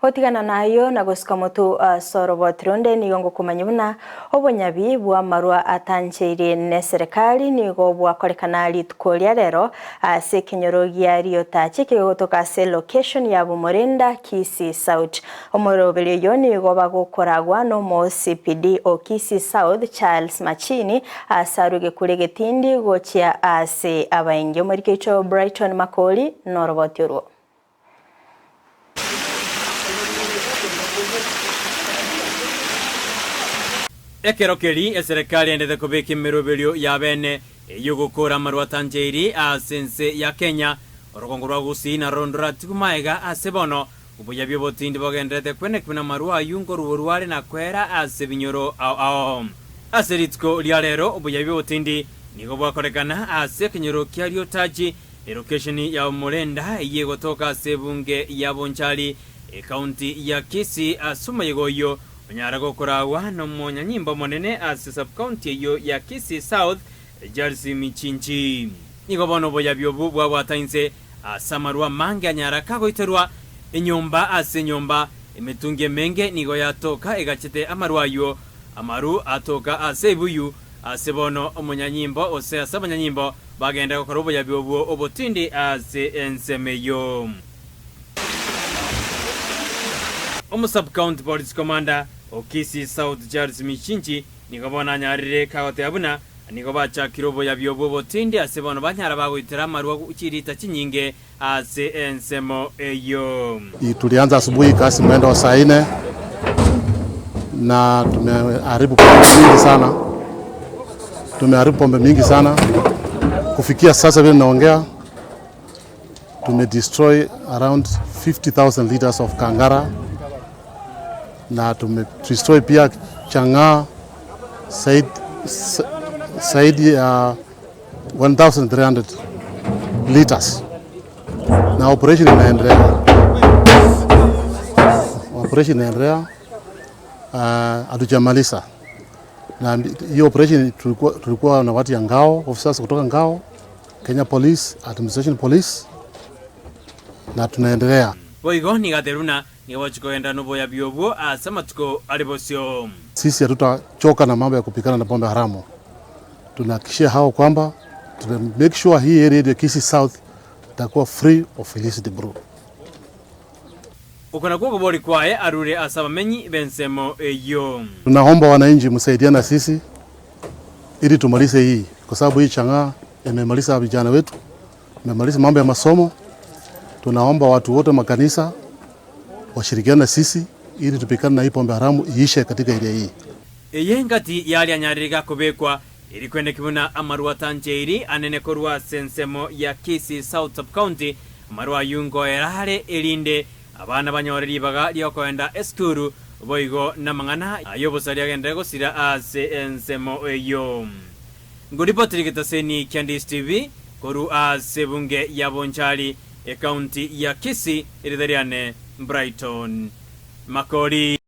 Gotigana nayio na gosika motu ase oroboti ronde nigo ngokomanya buna obonyabi bw'amarwa atancheirie neserekari nigo bwakorekana rituko ria rero ase ekenyoro gia Riotachi kegotoka ase location ya Bumorenda, Kisii South. Omoroberi oyio nigo bagokoragwa nomo CPD o Kisii South Charles Machini ase arwe egekuri egetindi gochia ase abaingi. Omoriki oito Brighton Makori noroboti orwo. Ekero keria eserekari endete kobeka emeroberio y'abene ey'ogokora amarwa atancheiri ase ense ya Kenya, orogongo rwa Gusii naroro ndoratigwe magega ase bono. Obuya bi'obotindi bogendererete kwenekwa namarwa ayio nkoruborwa are na kwera ase ebinyoro ao ao. Ase rituko ria rero obuya bi'obotindi nigo bwakorekana ase ekenyoro kia Riotachi, Elokesheni ya Omorenda eyio egotoka ase ebunge ya Bonchari, ekaunti ya Kisii ase omoyega oyio onyare gokoragwa nomonyanyimbo omonene ase subcounty eyio ya Kisii South, Charles Michinchi. Nigo bono oboyabi obwo bwabwata inse ase amarwa amange anyara kagoiterwa enyomba ase enyomba, emetungi emenge nigo yatoka egachete amarwa ayio, amaru atoka ase ebibuyu, ase bono omonyanyimbo gose ase abanyanyimbo Bagenda gokora oboyabi obwo obotindi ase ensemo eyio. Omo-Sub-County Police Commander o Kisii South Charles Michinchi nigo bono anyarire kagoteba buna nigo bachakire oboyabi obwo obotindi ase bono banyara bagoitera amarwa chirita chinyinge ase ensemo eyio. Tulianza asubuhi kasi mwendo wa saa nne na tumeharibu pombe mingi sana, tumeharibu pombe mingi sana. Kufikia sasa vile naongea, tumedestroy around 50,000 liters of kangara na tumedestroy pia chang'aa zaidi ya 1300 liters na operation inaendelea, operation inaendelea, hatujamaliza. Na hiyo operation tulikuwa, tulikuwa na watu ya ngao, officers kutoka ngao, Kenya Police, Administration Police na tunaendelea. Boigo nigo atebirie buna nigo bagochia kogenda noboyabi obwo ase amatuko are bosio. Sisi hatutachoka na mambo ya kupigana na pombe haramu. Tunahakikishia hao kwamba tuna make sure hii area yetu ya Kisii South itakuwa free of illicit brew. Oko nakwo okobori kwaye arure ase abamenyi b'ensemo eyio. Tunaomba wananchi msaidiane na sisi ili tumalize hii kwa sababu hii chang'aa imemaliza vijana wetu, imemaliza mambo ya masomo. Tunaomba watu wote makanisa washirikiane na sisi ili tupigane na hii pombe haramu iishe katika area hii. Eye engati yaria anyarire gakobekwa, eri kweneki buna amarwa atancheiri anene korwa ase ensemo ya Kisii South Sub-County, amarwa ayio nkoera are erinde abana banyore ribaga riokoenda esukuru, boigo namang'ana ay'obosari agenderere gosira ase ensemo eyio. Ngoripoteri getaseni kia Ndisi TV korwa ase ebunge ya Bonchari, ecounty ya Kisii, erita riane Brighton Makori.